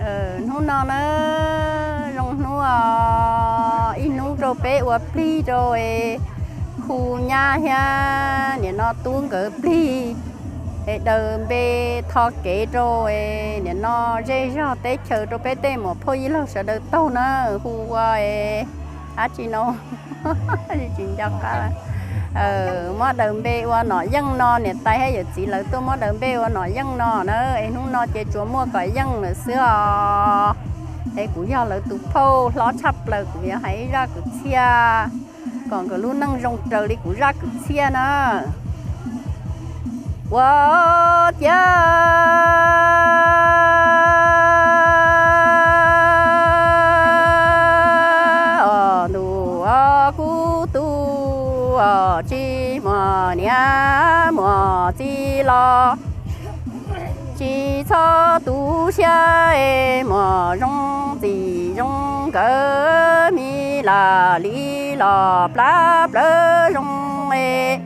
Hnub no na, zoo hnub os, ib hnub rau peb ua plig rau hu nyab thiab niam no tub nkawd plig es daws npe tho kev rau niam no zej zog teb chaws rau peb tej muam phauj yij laug sawv daws taug na, hu ua dab tsi no, tsis nco qab. Muab daws npe ua Nom Yeej no, niam tais thiab yawm txiv lawv tuaj muab daws npe ua Nom Yeej no na, es hnub no ces tsuas muaj kom yeej lawm xwb os. Es kuv yog lawv tus phauj hlob tshaj plaws, kuv yuav hais ib zaj kwv txhiaj kom nkawd lub neej zoo raws li kuv zaj kwv txhiaj na. Ua ciav os, ntuj os, kuv tus os, tsis muaj niam muaj txiv los tsis txhob tu siab es muaj zoo txij zoo nkawm, me lam li los plab plawv zoo es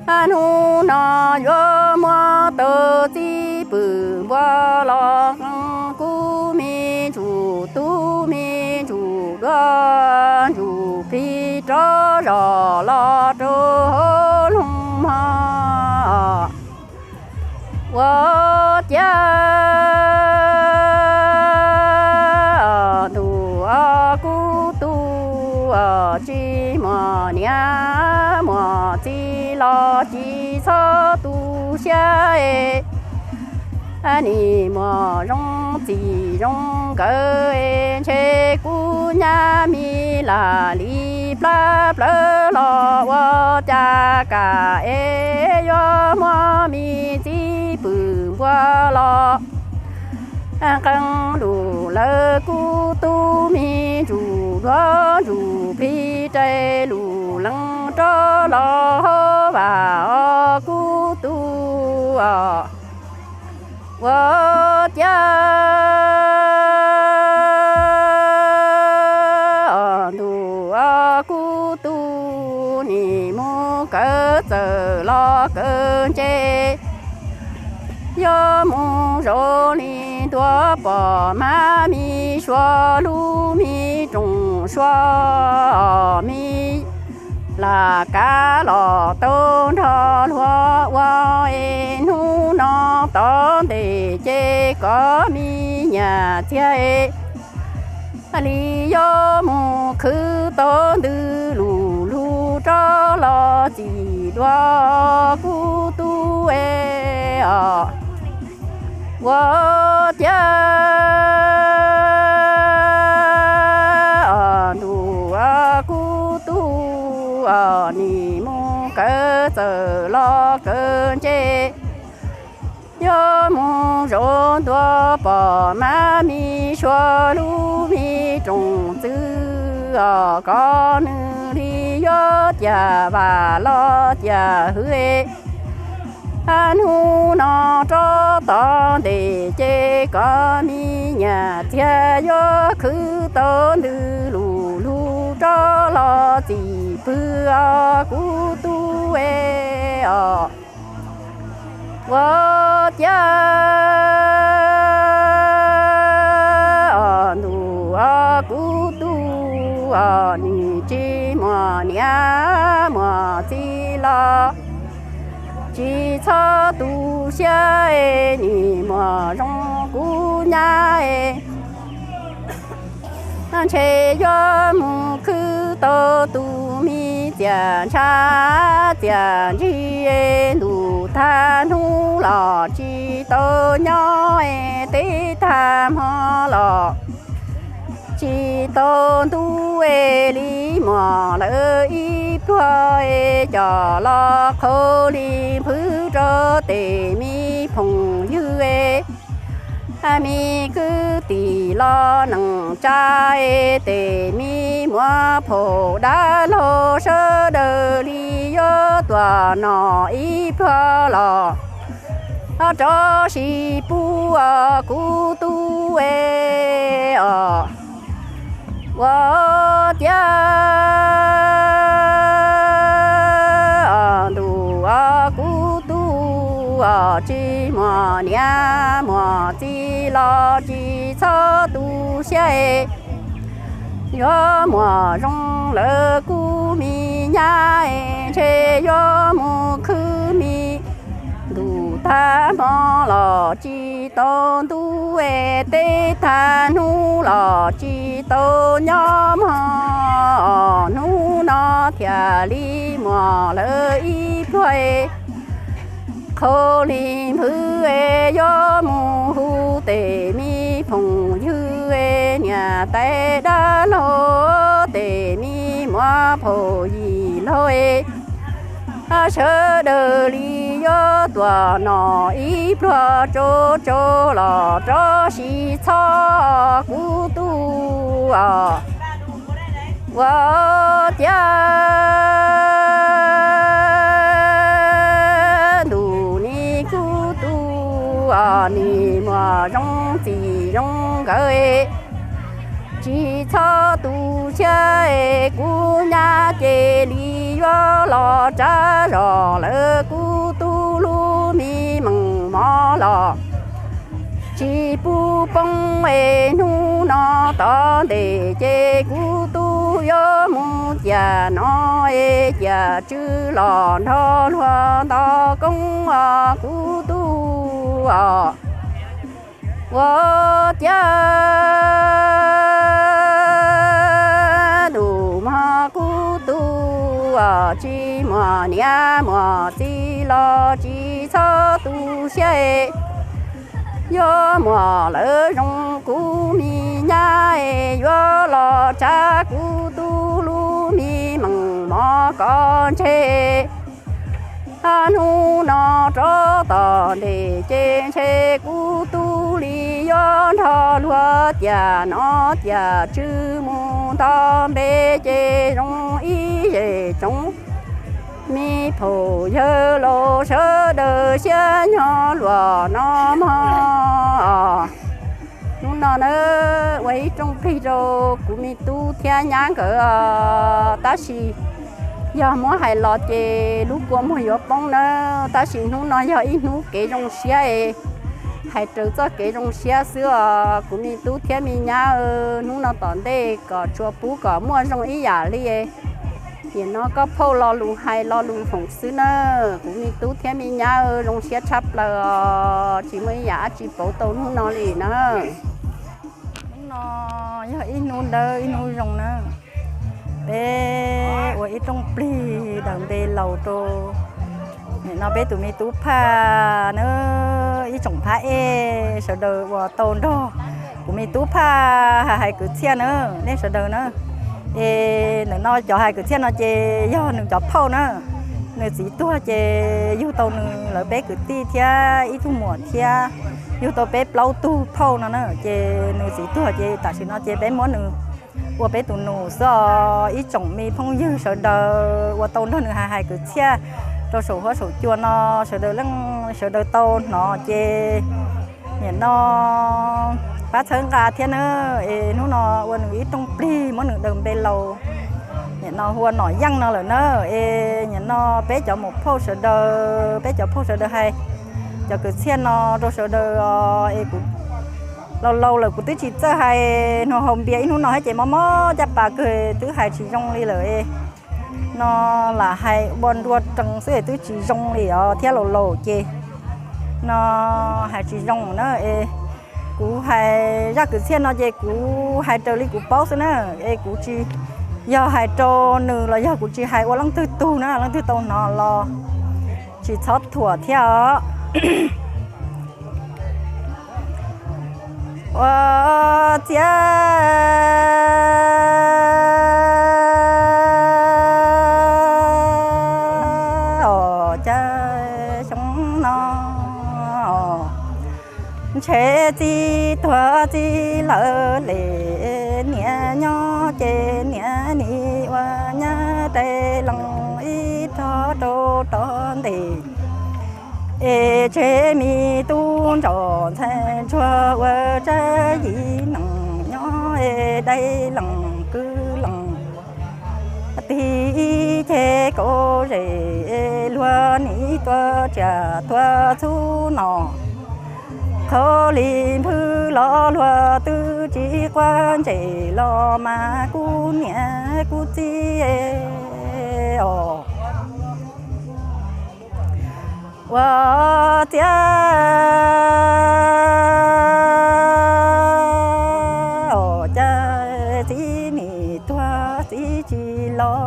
hnub no yuav muab tau txij pwm npua los, kuv me ntsuj tub me ntsuj duab ntsuj plig rov zos los rau hauv loog mog. Ua ciav os, ntuj os, kuv tus os, tsis muaj niam muaj txiv los tsis txhob tu siab es nim muaj zoo txij zoo nkawm es ntshe kuv nyab me lam li plab plawv los ua cas kam es yuav muab me txij pwm npua los qee lus lawv kuv tus me ntsuj duab ntsuj plig rais lus lees rov los hauv vam os, kuv tus os. Ua ciav os, ntuj os, kuv tus nim mus kawm txawm los kawm ntse, yuav mus zoo li ntuas pom mas me suav lub me rooj suav os, me lam kav los tau nrog luag ua es hnub no tom ntej ces koj me nyuam txiag es li yuav mus khwv tau ntws lus lug rov los txim dua, kuv tus es os. Ua ciav os, ntuj os, kuv tus os, nim mus kawm txawm los kawm ntse, yuav mus zoo ntuas pom mas me suav lub me rooj txwv os, koj nws li yuav ciaj vam los ciaj hwv es hnub no rov tom ntej ces koj me nyuam txiag yuav khwv tau ntws lus lug rov los txim pwm os, kuv tus es os. Ua ciav os, ntuj os, kuv tus os, nim tsis muaj niam muaj txiv los tsis txhob tu siab es nim muaj zoo kuv nyab es ntshe yuav mus khwv tau tus me txiaj ntsha txiaj ntsig es ntuj tag hnub los tsis tau nyob es teb tag hmo los tsis tau ntub es li muaj lawv ib pluag es coj los qhau li nphwv rau tes me phooj ywg es me kwv tij los neej tsa es tes me muam phauj dab laug sawv daws li yuav tuaj noj ib pluag los rov sib pub os, kuv tus es os. Ua ciav os, ntuj os, kuv tus os, Tsis muaj niam muaj txiv los tsis txhob tu siab es, yuav muaj zoo lawv kuj me nyab es ntshe yuav mus khwv me ntuj tag hmo los tsis tau ntuj es, teb tag hnub los tsis tau nyob mog. Hnub no thiaj li muaj lawv ib pluag es, qhov li npwv es yuav mus hu tej me phooj ywg es, niam tais dab laug, tej me muam phauj yim laug es, sawv daws li yuav tuaj noj ib pluag tsau tsau los rov sim txhob kuv tub os. Ua cas ntuj ni kuv tub os, nim muaj zoo txij zoo nkawm es, tsis txhob tu siab es, kuv nyab cia li yuav los tsav zog lawm, kuv tub lub me meej mom los tsis pub poob es, hnub no tom ntej ces kuv tub yuav mus ciam nom es, ciam tswv los nrog luag nto koob os kuv tub os. Ua cas ntuj mog kuv tub os, tsis muaj niam muaj txiv los tsis txhob tu siab es, yuav muaj lawv zoo kuv me nyab es, yuav los tsav kuv tub lub me meej mom kom ntshe. Hnub no rov tom ntej ces ntshe kuv tub li yuav nrog luag ciam nom ciam tswv mus nto npe ces, zoo ib zej tsoom me phooj ywg laus sawv daws siab nyob luag no mog. Hnub no na, ua ib rooj plig rau kuv me tub thiab nyab nkawd os. Tab sis yog muab hais los ces lub kua muag yuav poob na, tab sis hnub no yog ib hnub kev zoo siab es, hais raws txoj kev zoo siab xwb os kuv me tub thiab me nyab. Hnub no tom ntej kom tsuas pub kom muaj zoo ib yam li nim no koj phauj lo lus hais lo lus foom xwb na. Kuv me tub thiab me nyab zoo siab tshaj plaws os, tsis muaj ib yam dab tsi pauv tau hnub no li na. Hnub no yog ib hnub dawb ib hnub zoo na. Peb ua ib rooj plig daws npe laus rau nim no peb tus me tub Phaj na, ib tsoom phab ej sawv daws uas tau nrog kuv me tub Phaj hais kwv txhiaj na, nej sawv daws na. Es ntawm no cov hais kwv txhiaj no ces yog nws cov phauj na. Nws txiv tuag ces yug tau nws lawv peb kwv tij thiab ib tug muam thiab, yug tau peb plaub tug phauj no na. Ces nws txiv tuag ces tam sim no ces peb muab nws ua peb tus nus xwb os. Ib tsoom me phooj ywg sawv daws uas tau nrog nws hais hais kwv txhiaj rau saum huab saum cua no, sawv daws leej sawv daws tau hnov ces nim no pab txhawb nqa thiab na. Es hnub no ua nws ib rooj plig muab nws daws npe laus, nim no hu ua Nom Yeej no lawm na. Es nim no peb cov muam phauj sawv daws, peb cov phauj sawv daws hais cov kwv txhiaj no rau sawv daws os. Es kuv laus laus lawm kuv twb tsis txawj hais, hnub haus npias ib hnub no thiab ces mob mob caj pas kawg twb hais tsis zoo li lawm. No lam hais ua nrua rees xwb twb tsis zoo li os thiab laus laus ces no hais tsis zoo na. Es kuv hais zaj kwv txhiaj no ces kuv hais raws li kuv paub xwb na. Es kuv tsis yog hais rau nws los yog kuv tsis hais ua leej twg tug na, leej twg tau hnov los tsis txhob thuam thiab os. Ua ciav os, cas xyoo no ntshe txiv tuag txiv lawm li, niam nyob ces niam nim ua nyab dai lees ib rov rau rov ntes. Es tseg me tub ntsos ntxhais ntsuag ua tsab yim nees nyob es dai lees kwv lees tig ib Ces kauv zes luag nim tuaj tsiam tuaj txhub nom, qhov li nphwv los luag twb tsis quav ntsej los mas kuv niam kuv txiv os. Ua ciav os, cas txiv nim tuag txiv tsis los,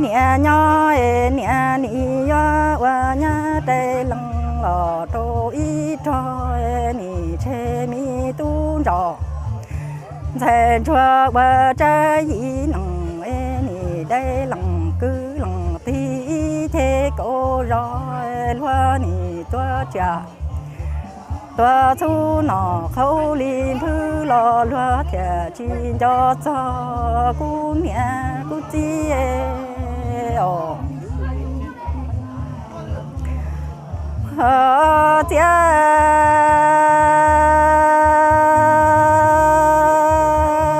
niam nyob niam nim yuav ua nyab dai lees los rau ib rog, nim tseg me tub ntsos ntxhais ntsuag ua tsab yim nees, nim dai lees kwv lees tig ib ceg kauv zos, luag nim tuaj tsiam tuaj txhub nom, qhov li nphwv los luag thiaj tsis nco txog kuv niam kuv txiv os.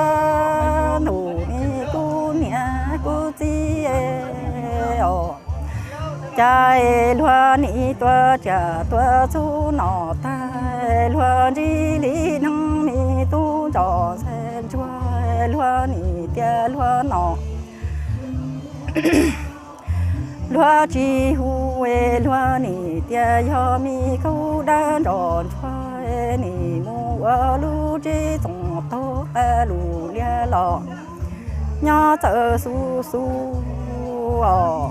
Ciav ntuj, nim kuv niam kuv txiv os, cas luag nim tuaj tsiam tuaj txhub nom tag, luag ntsib li neeg me tub ntsos ntxhais ntsuag, luag nim tias luag nom luag tsis hu, luag nim tias yog me kaub dab nrog ntsuag, nim mus ua lub tsev txoos taug qab lus liab los nyob txawv xub xub os.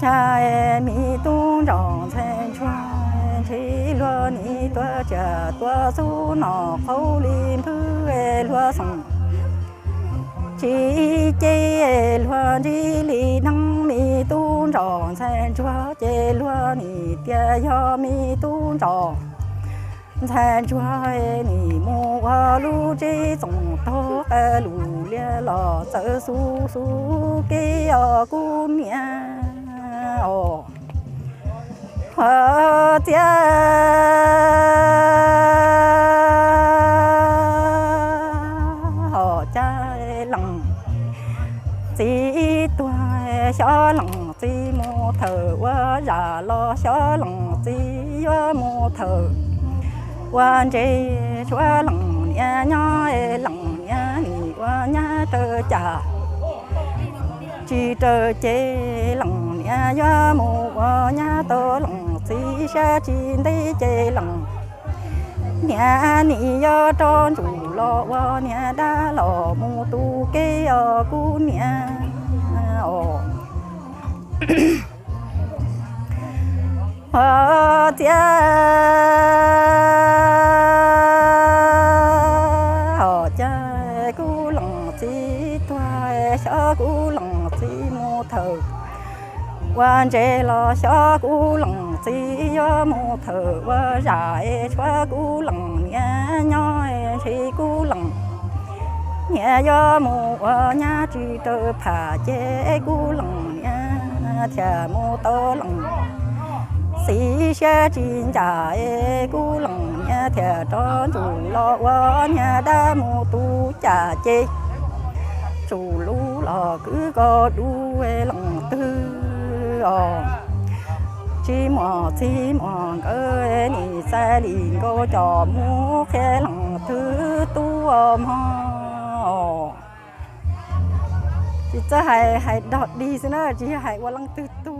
Cas me tub ntsos ntxhais ntsuag, ntshe luag nim tuaj tsiam tuaj txhub nom, qhov li nphwv luag xoom tsis ces, luag ntsib li neeg me tub ntsos ntxhais ntsuag, ces luag nim tias yog me tub ntsos ntxhais ntsuag, nim mus ua lub tsev txoos taug qab lus liab los txawv xub xub kev os kuv niam os. Hos ciav hos cas lees txiv tuag, xyov lees txiv mus thawm ua zam los xyov lees txiv yuav mus thawm ua ntses, tshuav lees niam nyob, lees niam nim ua nyab raws cam tsis raws ces, lees niam yuav mus ua nyab tau lees txiv siab tsis ntev ces, lees niam nim yuav rov ntsum los ua niam dab los mus tu kev os kuv niam os. Hos ciav hos cas kuv lees txiv tuag, xyov kuv lees txiv mus thawm ua ntses los xyov kuv lees txiv yuav mus thawm ua zam, tshuav kuv lees niam nyob, ntshe kuv lees niam yuav mus ua nyab tsis raws pham ces, kuv lees niam thiaj mus tau lees txiv siab tsis ncam, kuv lees niam thiaj rov ntsum los ua niam dab mus tu cam ces, tsum lub los kwv koj dub lees twg os. Tsis muaj txij muaj nkawm nim txais li nkaus coj mus qhia lees twg tub os mog. Tsis txawj hais, hais dog dig xwb na, tsis yog hais ua leej twg tug.